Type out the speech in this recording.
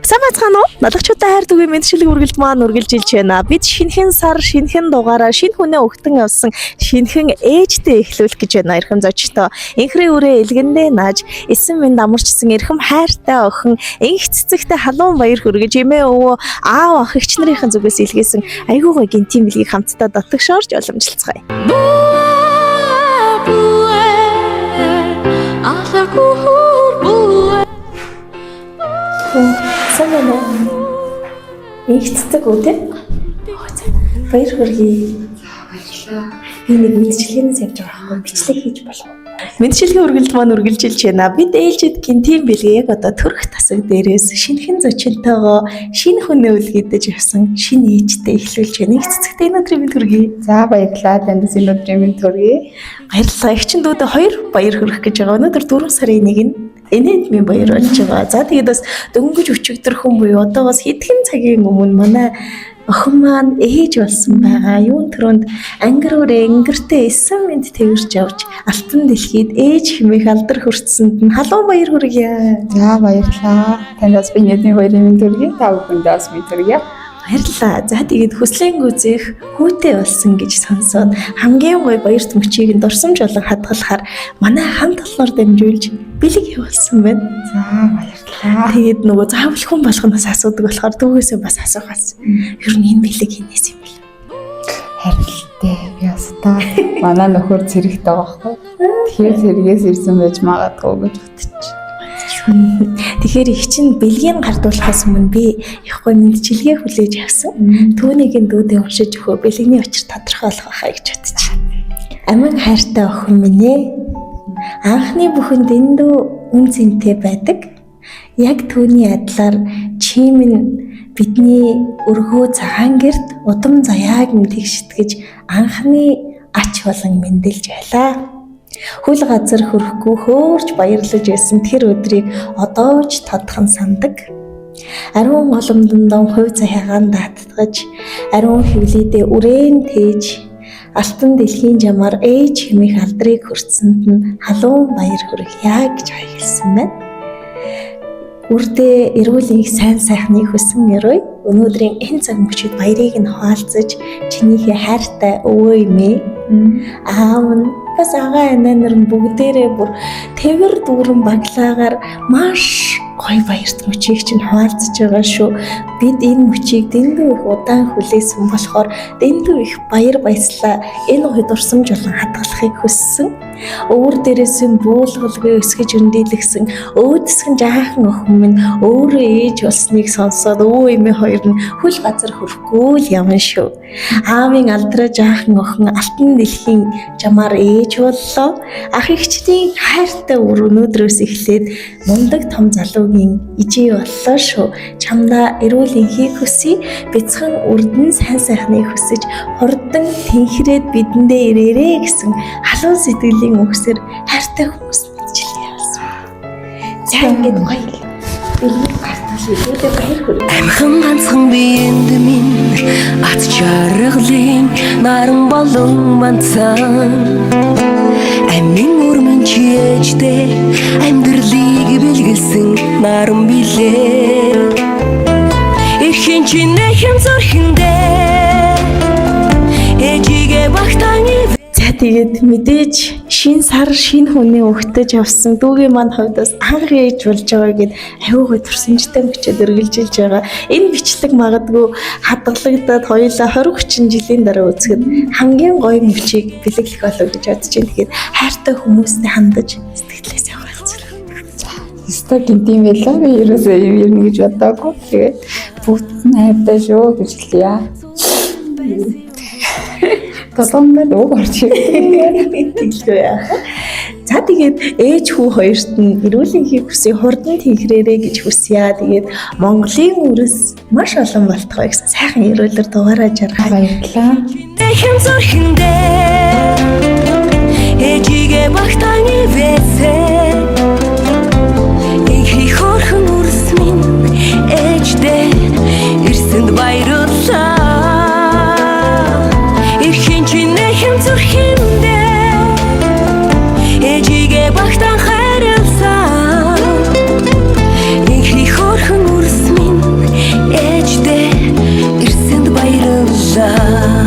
Сайн байцгаана уу? Налагчуудаа хайр түгээн мэндчилэг үргэлж маань үргэлжилж байна. Бид шинэхэн сар, шинэхэн дугаараа шинэ хүнээ өгтөн явсан шинэхэн ээжтэй эхлүүлэх гэж байна. Эрхэм зочдоо. Инхрийн үрээ элгэндээ нааж, эсэн минь дамарчсан эрхэм хайртай охин, энх цэцэгтэй халуун баяр хүргэж, эмээ өвөө, аав ах эгч нарын зүгээс илгээсэн айгүй гоё гинтийн бэлгийг хамтдаа дотгошоорч уламжилцгаая. Сайн байна уу? Энх цэцэг үү те? Баяр хүргэе. Баярлалаа. Би нэг мэдчилгээнээс явж байгаа байхгүй бичлэг хийж болох уу? Мэдчилгээ үргэлж маань үргэлжилж байна. Бид ээлжид гинтийн бэлгээ яг одоо төрөх тасаг дээрээс шинэхэн зочинтойгоо шинэ хүнээ үлгээдэж явсан шинэ ээжтэй эхлүүлж байна. Их цэцэгтэй энэ өдрийн мэнд хүргэе. За баярлалаа. Танд энэ өдрийн мэнд хүргэе. Баярлалаа. Эгчин дүүдээ хоёр баяр хүргэх гэж байгаа. Өнөөдөр 4 сарын 1-нд энэнд минь баяр болж байгаа. За тэгээд бас дөнгөж өчигдөр хүн буюу одоо бас хэдхэн цагийн өмнө манай охин маань ээж болсон байгаа. Юун төрөнд ангир үрээ ангиртэй эсэн мэд тэрч явж алтан дэлхийд ээж хэмээх алдар хүртсэнд нь халуун баяр хүргье. За баярлалаа. Танд бас би нэгний баярын мэнд хүргэе. Та бүхэндээ бас мэнд хүргэе. Баярлалаа. За тэгээд хүслэн гүзэх хүүтэй болсон гэж сонсоод хамгийн гоё баярт мөчийг нь дурсамж болон хадгалахаар манай хамт олноор дамжуулж бэлэг явуулсан байна. За баярлалаа. Тэгээд нөгөө заавал хүн болгоноос асуудаг болохоор дүүгээсээ бас асуух бас. Ер нь энэ бэлэг хинээс юм бэл. Харилттай. Би бас та манай нөхөр цэрэгт байгаа байхгүй. Тэгэхээр цэргээс ирсэн байж магадгүй гэж бодчих. Тэгэхээр их чинь бэлгийг гардуулахаас өмнө би их гой мэдчилгээ хүлээж авсан. Түүнийг нь дүүдээ уншиж өгөө бэлгэний учир тодорхой болох байхаа гэж бодчих. Амин хайртай охин минь ээ. Анхны бүхэн дэндүү үн цэнтэй байдаг. Яг түүний адилаар чи минь бидний өргөө цагаан герт удам заяаг минь тэгштгэж анхны ач болон мэндэлж байлаа. Хөл газар хөрөхгүй хөөрч баярлаж байсан тэр өдрийг одоо ч тодхон сандаг. Ариун голомдондон хувь захиагаан даатгаж, ариун хөвлийдээ үрээн тээж, алтан дэлхийн жамаар ээж хэмээх алдрыг хүртсэнд нь халуун баяр хүргье гэж хэлсэн байна. Үрдээ эрүүл их сайн сайхныг хүсэн өрөө өнөөдрийн энэ цаг мөчид баярыг нь хуваалцаж чинийхээ хайртай өвөө эмээ аав нь бас агаа анаа нар нь бүгдээрээ бүр тэвэр дүүрэн баглаагаар маш гоё баярт мөчийг чинь хуваалцаж байгаа шүү. Бид энэ мөчийг дэндүү их удаан хүлээсэн болохоор дэндүү их баяр баясгалаа энэ гоё дурсамж болон хадгалахыг хүссэн. Өвөр дээрээс нь буулгалгүй өсгөж өндийлгсэн өөдөсгөн жаахан охин минь өөрөө ээж болсныг сонсоод өвөө эмээ хоёр нь хөл газар хөрөхгүй л явна шүү. Аавын алдраа жаахан охин алтан дэлхийн жамаар ээж боллоо. Ах эгчдийн хайртай үр өнөөдрөөс эхлээд мундаг том залуугийн ижээ боллоо шүү. Чамдаа эрүүл энхийг хүсье. Бяцхан үрдэн сайн сайхныг хүсэж хурдан тэнхрээд бидэндээ ирээрээ гэсэн халуун сэтгэлийн үгсээр хайртай хүмүүс мэдчилгээ явуулсан. За ингээд гоё. Бэлгийн гартал илүүдээ баяр хүргэе. Амхан ганцхан биенд минь ат чаргалын наран болон манцан амин өрмөн чийжтэй амьдралыг бэлгэлсэн наран билээ Эрхэн чинь нэхэн зүрхэндээ ээжигээ багтан ив За тэгээд мэдээж шин сар шин хүний өгтөж явсан дүүгийн маань хувьд бас анх ээж болж байгаа гэд аюу гой төрсөмжтэй мөчөд өргөлжилж байгаа. Энэ бичлэг магадгүй хадгалагдаад хоёулаа 20 30 жилийн дараа үзэхэд хамгийн гоё мөчийг бэлэглэх болов гэж бодож байна. Тэгэхээр хайртай хүмүүстэй хандаж сэтгэлээсээ хуваалцлаа. Өстой гинт юм байлаа. Би ерөөсөө юм ирнэ гэж бодоагүй. Тэгээд бүгд нь хайртай шүү гэж хэлье. Толгомд үг орж ирсэн. Тэглгүй яах. За тэгээд ээж хүү хоёрт нь эрүүл энхийг хүсье, хурдан тэнхрээрэй гэж хүсье. Тэгээд Монголын үрс маш олон болтгой гэсэн сайхан ерөөлөр дугаараа жаргая. Баярлалаа. Нэхэн зүрхэндээ ээжигээ багтан ивэсэ Инхи хөрхөн үрс минь ээждээ ирсэнд баярлалаа Эрхэн чинь нэхэн зүрхэндээ ээжигээ багтан хайрласан Инхи хөрхөн үрс минь байлаа.